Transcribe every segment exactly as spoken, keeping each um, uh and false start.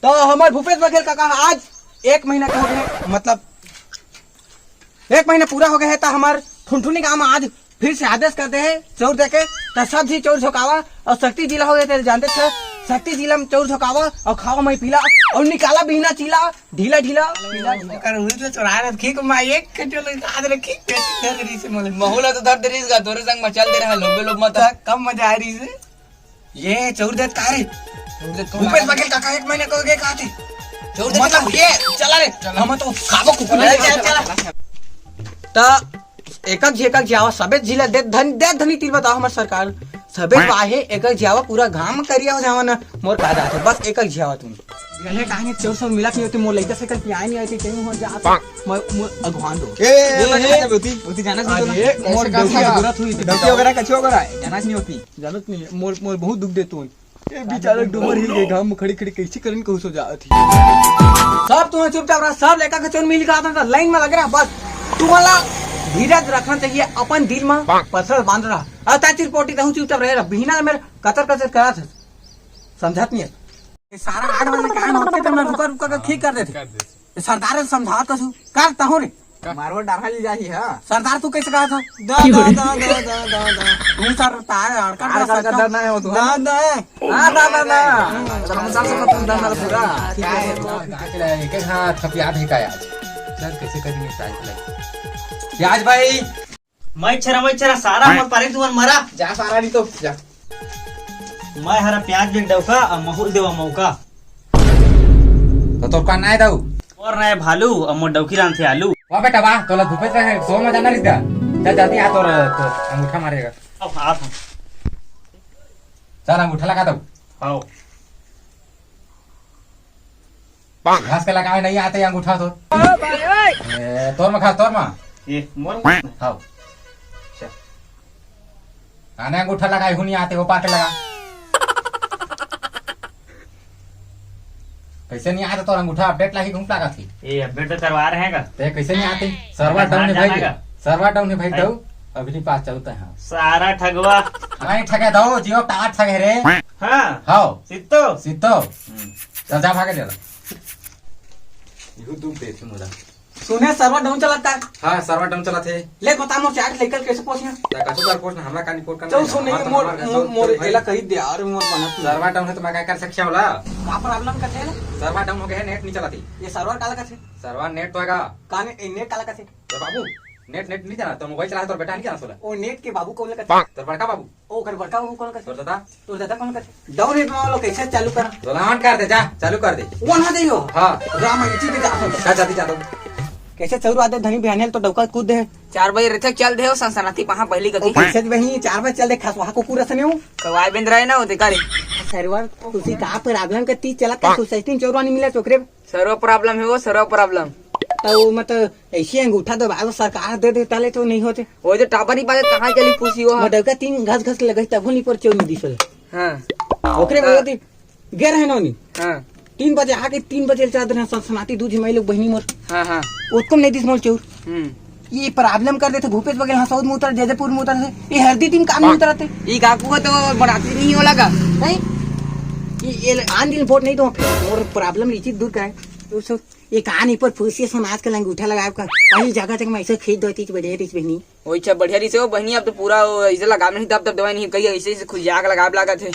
तो हमर भूपेश बघेल काका आज एक महीना के हो गए, मतलब एक महीना पूरा हो गया है, तो हमर ठुनठुनी गांव में आज फिर से आदेश कर दे है चौर देके। तो सब झी चौर झोंकावा और शक्ति जिला हो गए थे, जानते थे, शक्ति जिला में चौर झोंकावा और खावा मई पीला और निकाला बिहना चीला ढीला ढीला। पीला ढीला। ओकर हुई तो चोरा रहे, खीक मा एक कटोल का आदर खीक बेटी धर रही से मोले। महूला तो धर दे रही का, तोरे संग में चल दे रहा, लोबे लोब मत। कम मजा आ रही से। ये चौर देत का रे? चौर देत कौन भूपेश आया? बघेल काका एक महीने को गए कहा थे। चौर देत मतलब का? ये चला रे, चला। हम तो खाबो कुकुर चला, नहीं चला, खाबो। चला। त एकक झी, एकक झी आवा, सबे जिला दे धन, दे धनी तीर बताओ हमर सरकार। सबे हाँ। वाहे एकक झी आवा, पूरा गांव में करिया हो जावा ना, मोर का जात है, बस एकक झी आवा तुम। गले काहे चौर सब मिला के होते, मोर लइका से कल पियाए नहीं आए थे, कहीं हो जा, मैं, मैं अगवान दो। ए, ए, ए, ए, ए, उती, उती जाना चाहिए तो ना। अरे, मोर कैसे डौकी का जरूरत हुई थी। डौकी वगैरह कछुआ वगैरह है, जाना नहीं होती। जानत नहीं, मोर, मोर बहुत दुख देत हूँ। ए, बेचारा डूमर ही के घाम में खड़ी, खड़ी कैसे करन कहूँ सो जात ही। सब तुम्हें चुपचाप रहा, सब लेकर के चोर मिल के आता था, लाइन में लग रहा, बस तुम्हारा धीरज रखना चाहिए अपन दिल में, पर्सनल बांध रहा। और ताचिर पोटी रहूं चुपचाप रहे रहा, बिना मेरे कतर कतर करा था, समझत नहीं है। ये सारा आठ बजे कहाँ होते तो मैं रुका रुका के ठीक कर देते। कर दे। सरदार ने समझावत कसू, कर तहो रे। मारवा डाढ़ा ले जाही, हाँ। सरदार तू कैसे कहा था? दा, दा, दा, दा, दा, दा, दा। तू सरदार, लड़का कार का का सरदार। डरना है वो तो, दा, हाँ। दा। हाँ, दा, दा, दा। हम्म। चलो, हम साफ साफ डरना है पूरा। क्या है? एक एक हाथ थपिया दे का आज। चल, कैसे करेंगे, चाय पिलाई। प्याज भाई। मैं छरा, मैं छरा, सारा हाँ। मोर पारे तुमन मरा। जा सारा नहीं तो, जा। मैं हरा प्याज बेच डौका, अउ महूल देवा मौका। तो तोर का नाय दऊ? और नाय भालू, अउ मोर डौकी रांधथे आलू। वाह बेटा वाह, तोला धूपे से सो मजा ना रिश्ता। चल जल्दी आ, तोर, तोर अंगूठा मारेगा। अब हाथ। चल अंगूठा लगा दऊ। हाओ। घास के लगावे नहीं आते अंगूठा तो। ए, तोर मा खा, तोर मा। ये मोर मा? हाओ। अच्छा। आने अंगूठा लगाए हूँ नहीं आते, वो पाके लगा। कैसे नहीं आते तोर अंगूठा? अपडेट लागी घूम लागा थी। ये अपडेट तो करवा रहे हैं का? ते कैसे नहीं आते? सर्वर डाउन है भाई। जाना का? सर्वर डाउन है भाई, भाई। दऊ। अभी नहीं पास चलते हैं। सारा ठगवा। नहीं ठगे दऊ, जियो तार ठगे रे। हाँ। हाओ। सित्तो। सित्तो। हम्म। चल जा भागे ले ला। यू दूध दे तू मुझे। सुने, सर्वर डाउन चलत हे। हाँ, सर्वर डाउन चलत हे। ले बता मोर चार लेकर कैसे पहुंचिया? ता कछु कर पोस्ट ना, हमरा का नहीं पोस्ट करना चल है, सुन, हमरा तो मोर, हमरा मोर, मोर भाई। एला कही दे यार, मोर बनत नहीं। सर्वर डाउन है तो मैं क्या कर सकता हूँ ला? का प्रॉब्लम का थे? सर्वर डाउन हो गया है, नेट नहीं चलती। ये सर्वर काला का थे? सर्वर नेट तो आएगा। का ने, ए, नेट काला का थे? तो बाबू, नेट, नेट नहीं जाना, तो मोबाइल चला, तो बेटा नहीं जाना सोला। ओ नेट के बाबू कौन का थे? तो बड़का बाबू। ओ, ओकर बड़का बाबू कौन कथे? तोर दादा। तोर दादा कौन कथे? डाउन नेट में वाला कैसे चालू करा? तो on कर दे, जा, चालू कर दे। On हो जाइयो। हाँ। राम इसी के जा। जा, जल्दी जा दो। कैसे चौर आदे धनी बिहाने तो डौका कूद दे। चार बजे रहते चल दे हो सनसनाती पहा पहली ओ, कथी। कैसे बही चार बजे चल दे, खसवा कुकुर सने हो। कवाय बेंद रहे ना होते करे। सरवा, तुसी का प्रॉब्लम के तीज चला का हाँ। सोसाइटी में चौरवा नहीं मिला चोकरे? सर्व प्रॉब्लम है वो, सर्व प्रॉब्लम। तो मतलब ऐसे अंगूठा दबाए सरकार दे दे, ताले तो नहीं होते। वो जो टापर ही बाजे कहाँ चली पूछी वो। मडौका तीन घास घास लगे तब नहीं पर चोर नहीं दिसल। हाँ। ओकरे हाँ। वजह से गे रहे नौनी। हाँ। तीन बजे आके तीन बजे चादर हैं सनसनाती दूध हिमाई लोग बहनी मोर। हाँ, हाँ। ओतको नहीं दिस मोर चोर। हम्म। ये प्रॉब्लम कर देते भूपेश बघेल हाँ साउथ में उतर जैदेपुर में उतर से ये हरदी टीम काम नहीं उतरते। ये काकू को तो बनाती नहीं हो लगा। नहीं। ये, ये आन दिन वोट नहीं दो फिर। और प्रॉब्लम इसी दूर का है। तो सो ये कहानी पर फूसिए समाज के लंगूठा लगाए का। वही जगह जगह में ऐसे खींच दो तीस बजे तीस बहनी। वही अच्छा बढ़िया रही से वो बहनी, अब तो पूरा वो ऐसे लगा नहीं दब दब दवाई नहीं कही ऐसे ऐसे खुल जाग लगा लागत है।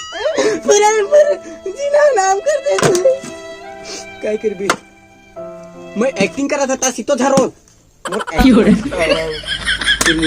पूरा पूरा जिला नाम कर दे तू। काय करबे? मैं एक्टिंग करा था ता सीतो झरोल। मोर की हो रे? एक्टिंग